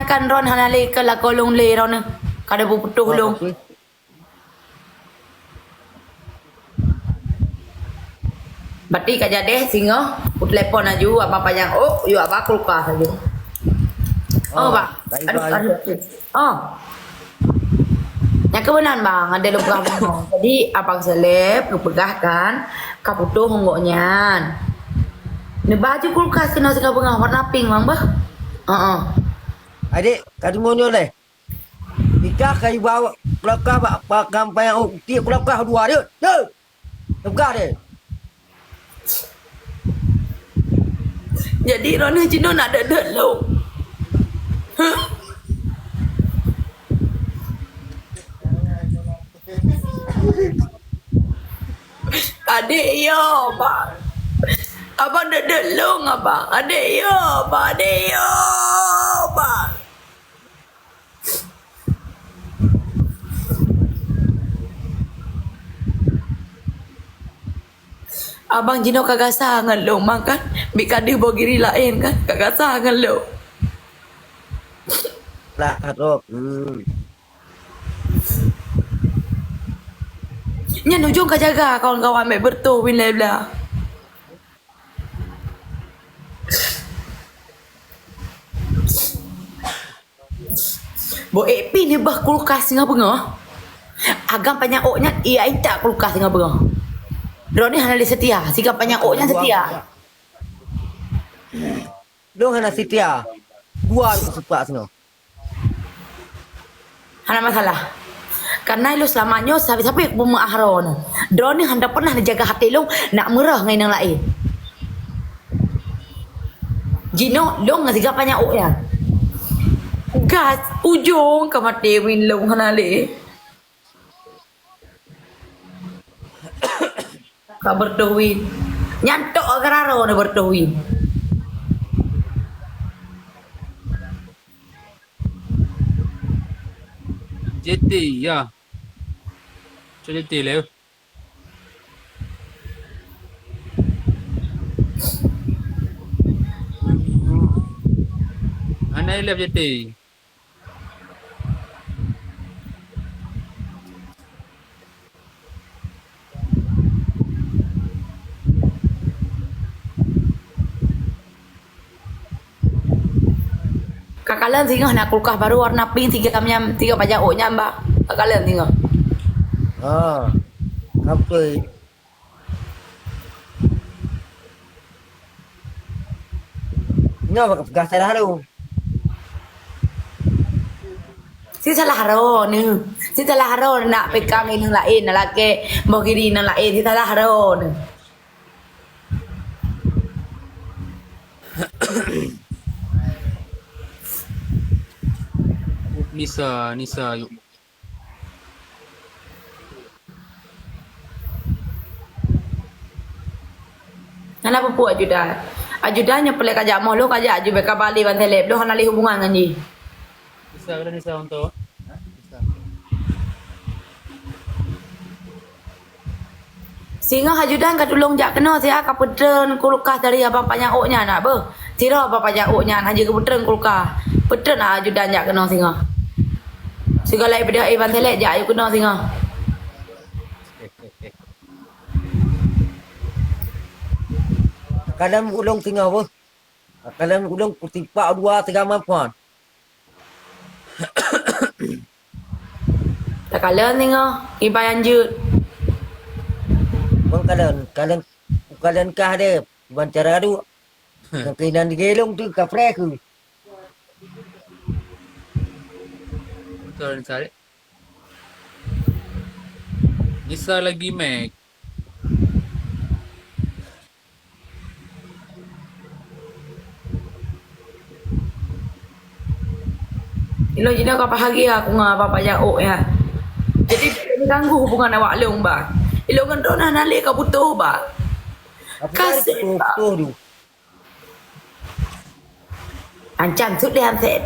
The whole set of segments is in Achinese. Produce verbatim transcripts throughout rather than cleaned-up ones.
kan droen hana lé keu lakoe lôn lé droeneuh. Ka deuh beuputôh lôn. Berarti ka jadeh singoh, kutelepon laju, abang panyang ôk, yue abang kulkas laju. Oh, oh, bang. Baik, aduh, bang. Aduh, aduh. Oh. Nyang keubeunang, bang, ada lôn peugah. Jadi, abang Seleb geupeugah kan, ka putôh ngon gobnyan. Neubaju kulkas keunoe singoh beungoh, warna pink, bang, beuh. Heeh. Adik, ka deungoe nyoe lé. Nikah ka iba kulkas bak pakam payah, oh, tiep kulkas dua dia. Dia. Teuka deh. Jadi, droeneuh jinoe nak deuek-deuek lôn. Hah? Adek yo, bang. Abang deuek-deuek lôn, abang. Adek yo, bang. Adek yo, bang. Abang jinoe ka gasa ngon lôn, bang, kan? Bit ka deuh boh giri laén, kan? Ka gasa ngon lôn. Lah, Rob. Hmm. Nyan ujong ka jaga kawan-kawan, bèk beureutoh win lé blah. Boh ék pih neubah kulkas singoh beungoh. Agam panyang ôk nyan, iya intat kulkas singoh beungoh. Droeneuh hana lé seutia, sigam panyang ôk nyan seutia. Lôn hana seutia. Dua lôn seuprak singoh. Hana masalah. Karena ilôn seulama nyoe sabe-sabe peumeu'ah droeneuh. Droeneuh hana pernah neujaga até lôn nak meurah ngon inong laén. Jinoe lôn ngon sigam panyang ôk nyan. Gas, ujong ka maté win lôn hana lé. Ka beureutoh win. Nyan tok gara droeneuh beureutoh win. J T, ya. Cok J T lé. Hana ilèe J T. Ka kalon singoh na kulkas baru warna pink tiga nyan, tiga pajak ôk nyan, Mbak. Ka kalon singoh. Ha. Apa? Nyoe bak peugah salah droe. Si salah droeneuh. Si salah droeneuh nak pekang inong laén, nak lakèe boh giri inong laén. Si salah droeneuh. Nisa, Nisa, yuk. Hana peue-peue ajudan. Ajudan nyang peureulèe kajak moh lôn kajak aju bèk ka bali ban telep lôn hana lé hubungan ngon jih. Bisa, bisa untuk. Bisa. Singoh ajudan ka tulông jak keunoe siat ka peutreun kulkas dari abang panyang ôk nyan na beuh. Sidroe abang panyang ôk nyan hana geupeutreun kulkas. Peutreun ajudan jak keunoe singoh. Sigoe lagèe peudeuh iban telek jak ayue keunoe singoh. Kadang ulông singoh beuh. Kadang ulông kutimpak dua tiga mampon. Takalon singoh, iban jeuet. Bang kalon, kalon, kalon kah deh, iban cara duek. Nang keunan digelong tu ka preh ku. Betul, Nisa. Nisa lagi mek. Ilôn jinoe ka bahagia aku ngon abang panyang ôk nyan. Jadi, mengganggu hubungan awak lôn, bah. Ilôn ngon droeneuh hana lé ka putôh, bah. Apa kasih, bah. Putôh tu. Ancam sut deh Hamset.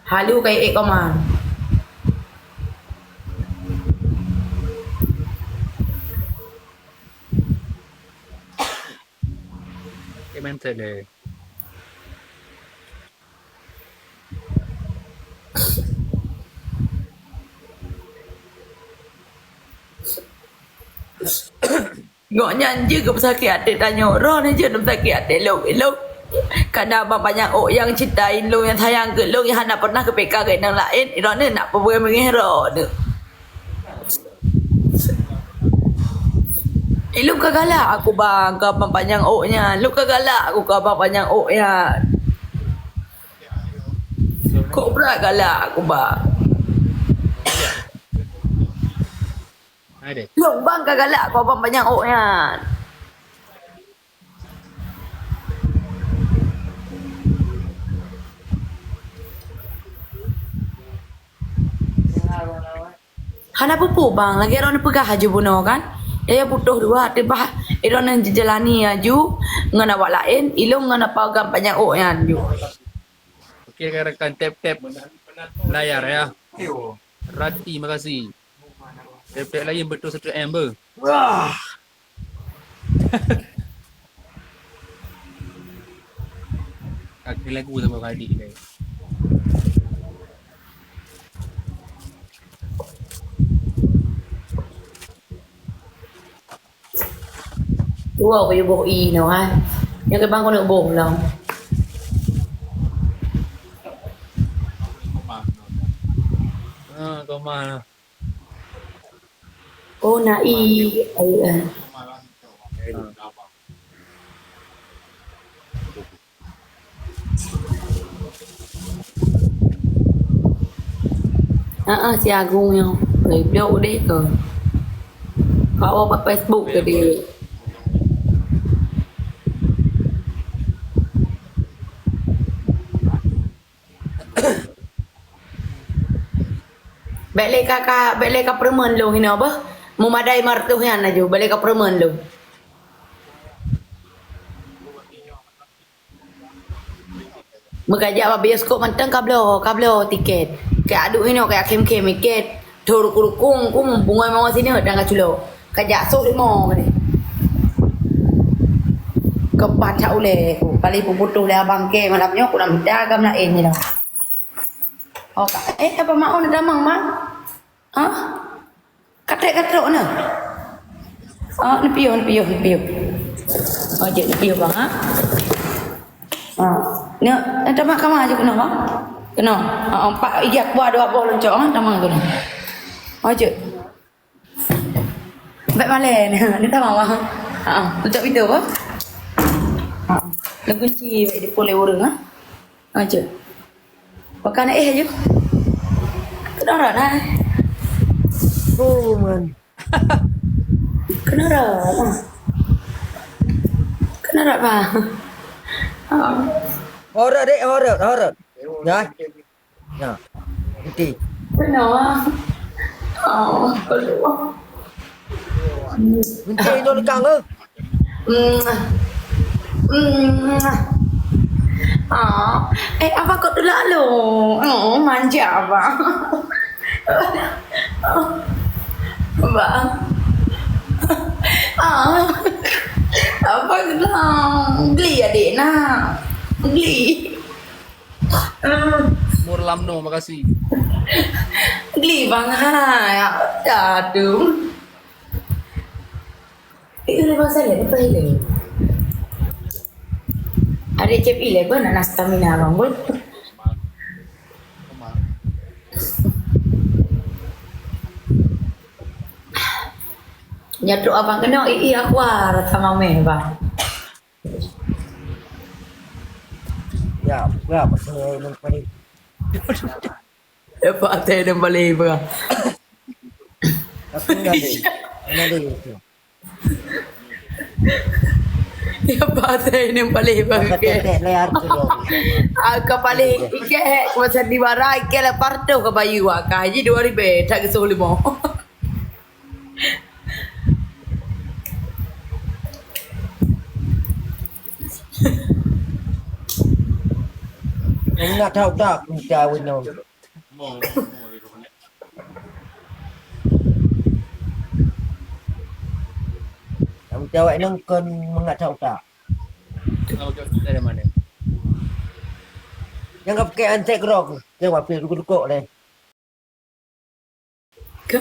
Halu ka ék koma. Mindset lé. Gobnyan jeuet keu peusakét até tanyoe, droeneuh jeuet keu peusakét até lôn, lôn. Kadang abang panyang ôk nyang cintai lôn, nyang sayang keu lôn, nyang hana pernah geupék karét nyang laén, droeneuh nak peubeuet meungéh droeneuh. Eh, lôn ka galak aku bang, keu abang panyang ôk nyan. Lôn ka galak aku keu abang panyang ôk nyan. Kok brat galak aku bang. Hai deh. Lôn bang ka galak keu abang panyang ôk nyan. Hana peue-peue bang, lagèe droeneuh peugah laju bunoe kan. Yah putôh dua, teuma droeneuh jijalani laju ngon awak laén, ilôn ngon apa abang panyang ôk nyan laju. Oke, rekan-rekan, tap-tap layar ya. Rati, makasih. Tap-tap lain betul satu M ber. Wah. Aku lagu sama Fadi deh. Dua keu boh i nyoe, ha. Nyang keu bang keuneuk boh lom. Ha, koma. Oh, na i, ai, eh. Heeh, si Agung nyoe. Goblok deh kau. Kau bak Facebook ke dia? Bèk lé ka, ka, bèk lé ka peurumeuen lôn hinoe beuh. Meumadai martoh nyan laju, bèk lé ka peurumeuen lôn. Meukajak bak bioskop mantong ka bloe, ka bloe tiket. Keu aduk hinoe keu khém-khém tiket. Thô rukung-rukung ku bungoi mawö sineuk dan ka culok. Kajak sôk limo keunoe. Keupat that ulèe ku, kali peuputoh lé abang kèe malam nyoe ku na mita agam laén nyoe. Oh, ka, eh, apa maon na tamong, Bang? Hah? Katrek-katrek na. Ah, neupiôh, neupiôh, neupiôh. Oh, jeuet neupiôh, Bang, ha? Ah, nyoe, eh, tamah kama jeuet keunoe, Bang? Keunoe. Ah, empat ija kuah dua boh loncong, ha? Tamah keunoe. Oh, jeuet. Bèk malèe ni, ni tamah, Bang. Ha, tutup pintu, Bang. Ha, leukunci bèk dipulèe ureueng, ha? Ha, jeuet. Pakai aneuk éh aju. Keudong rot, hai. Oh, man. Keudong rot, ha. Keudong rot, bang. Oh. Horot, dek, horot, horot. Ya. Ya. Nanti. Keudong, bang. Oh, keudong. Beunteng nyoe lekang, eh. Hmm. Hmm. Ah. Eh, apa kok tulak lu? Oh, manja, Abang. Bang. Ah. Apa kena? Geli adik nak. Geli. Hmm. Murlamno, makasih. Geli bang hai. Aduh. Eh, udah bang saya, apa ini? Ada cep ile pun nak stamina bang pun. Nyatruk abang kena, ii, aku rasa mameh bang. Ya, ya, pasal yang paling. Ya, Pak Teh dan paling bang. Tapi enggak ada. Enggak ada itu. Ya, Pak Teh dan paling bang. Pakai tetek layar tu dong. Aku paling ikat, masa di bara, ikat lah partu ke bayu, ah, kaji dua ribu, tak ke sepuluh lima. Ingat tahu tak, kita awin nong. Nyang jaweueb nong kon mangat tahu tak. Nyang ka pakai antek keudroe, nyang ka pakai dukok-dukok lé. Ka